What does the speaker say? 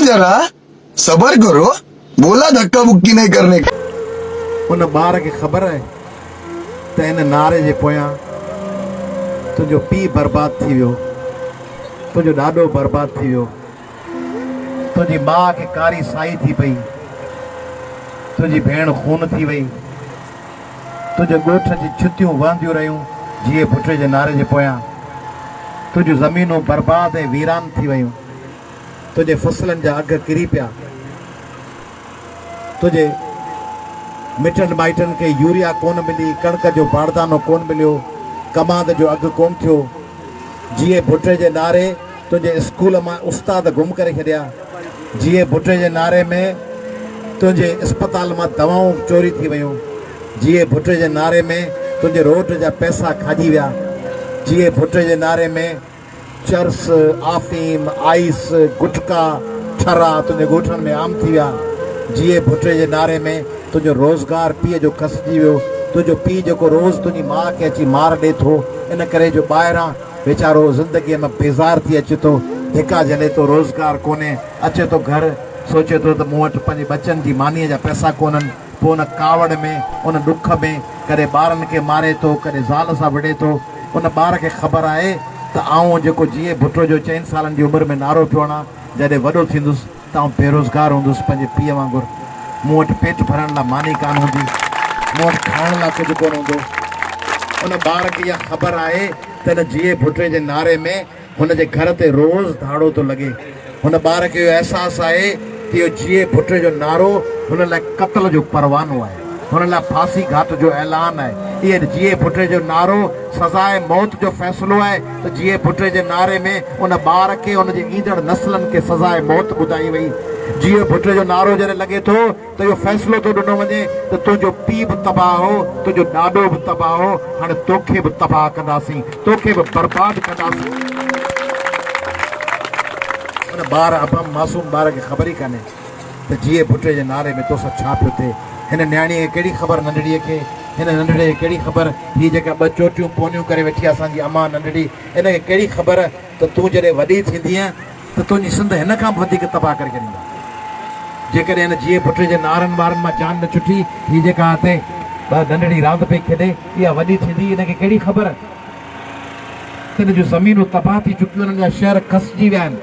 जरा सबर करो बोला धक्का मुक्की नहीं करने का. ان ٻار کي خبر آهي ته ان نعري جي پويان تنهنجو پيء برباد ٿي ويو، تنهنجو ڏاڏو برباد ٿي ويو، تنهنجي ماء کي ڪاري سائي ٿي پئي، تنهنجي ڀيڻ خون ٿي وئي، تنهنجي ڳوٺ جي ڇتيون وهنديون رهيون جيئي ڀٽي جي نعري جي پويان، تنهنجون زمينون برباد ۽ ويران ٿي ويون، تنهنجي فصلن جا اگهه ڪري پيا. تنهنجي مٽن مائٽن کي يوريا ڪونه ملي، ڪڻڪ جو باردانو ڪونه مليو، ڪماد جو اگهه ڪونه ٿيو. جيئي ڀٽي جي نعري تنهنجي اسڪول مان استاد گم ڪري ڇڏيا. جيئي ڀٽي جي نعري ۾ تنهنجي اسپتال مان دوائون چوري ٿي ويون. جيئي ڀٽي جي نعري ۾ تنهنجي روڊ جا پئسا کاڄي ويا. جيئي ڀٽي جي نعري ۾. چرس، آفيم، آئيس، گٽڪا، ٺرا تنهنجي ڳوٺن ۾ عام ٿي ويا. جيئي ڀٽي جي نعري ۾ تنهنجو روزگار پيء جو کسجي ويو. تنهنجو پيء جيڪو روز تنهنجي ماء کي اچي مار ڏئي ٿو، ان ڪري جو ٻاهران ويچارو زندگيء مان بيزار ٿي اچي ٿو، ڌڪا جهلي ٿو، روزگار ڪونهي، اچي ٿو گهر، سوچي ٿو ته مون وٽ پنهنجي ٻچن جي مانيء جا پئسا ڪونهن. پوء ان ڪاوڙ ۾، ان ڏک ۾، ڪڏهن ٻارن کي ماري ٿو، ڪڏهن زال سان وڙهي ٿو. ان ٻار کي خبر آهي ته آئون جيڪو جيئي ڀٽو جو چئن سالن جي عمر ۾ نعرو پيو هڻان، جڏهن وڏو ٿيندس ته آئون بيروزگار هوندس، پنهنجي پيء وانگر. مون وٽ پيٽ ڀرڻ لاء ماني ڪانه هوندي. مون وٽ کائڻ لاء ڪجهه ڪونه هوندو. ان ٻار کي اها خبر آهي ته ان جيئي ڀٽي جي نعري ۾ هن جي گهر تي روز ڌاڙو ٿو لڳي. هن ٻار کي اهو احساس آهي ته اهو جيئي ڀٽي جو نعرو هن لاء قتل جو پروانو آهي. هن لاء ڦاسي گهاٽ جو اعلان آهي. اهي جيئي ڀٽي جو نعرو سزاء موت جو فيصلو آهي ته جيئي ڀٽي جي نعري ۾ ان ٻار کي ان جي ايندڙ نسلن کي سزاء موت ٻڌائي وئي. جيئي ڀٽي جو نعرو جڏهن لڳي ٿو ته اهو فيصلو ٿو ڏنو وڃي ته تنهنجو پيء به تباهه هو، تنهنجو ڏاڏو به تباهه هو، هاڻي توکي به تباهه ڪنداسين، توکي به برباد ڪنداسين. ان ٻار، ابهم معصوم ٻار کي خبر ئي ڪانهي ته جيئي ڀٽي جي نعري ۾ توسان ڇا پيو ٿئي. هن نياڻيء کي ڪهڙي خبر ننڍڙيء کي، هن ننڍڙي کي ڪهڙي خبر، هيء جيڪا ٻه چوٽيون پونيون ڪري ويٺي آهي اسان جي امان ننڍڙي، ان کي ڪهڙي خبر ته تون جڏهن وڏي ٿيندينء ته تنهنجي سنڌ هن کان به وڌيڪ تباهه ڪري ڇڏيندا. جيڪڏهن هن جيئي ڀٽي جي نعرن وارن مان جان نه ڇٽي، هيء جيڪا هتي ننڍڙي راند پئي کيڏي، اها وڏي ٿيندي، هن کي ڪهڙي خبر ته هن جون زمينون تباهه ٿي چڪيون، هنن جا شهر کسجي ويا آهن.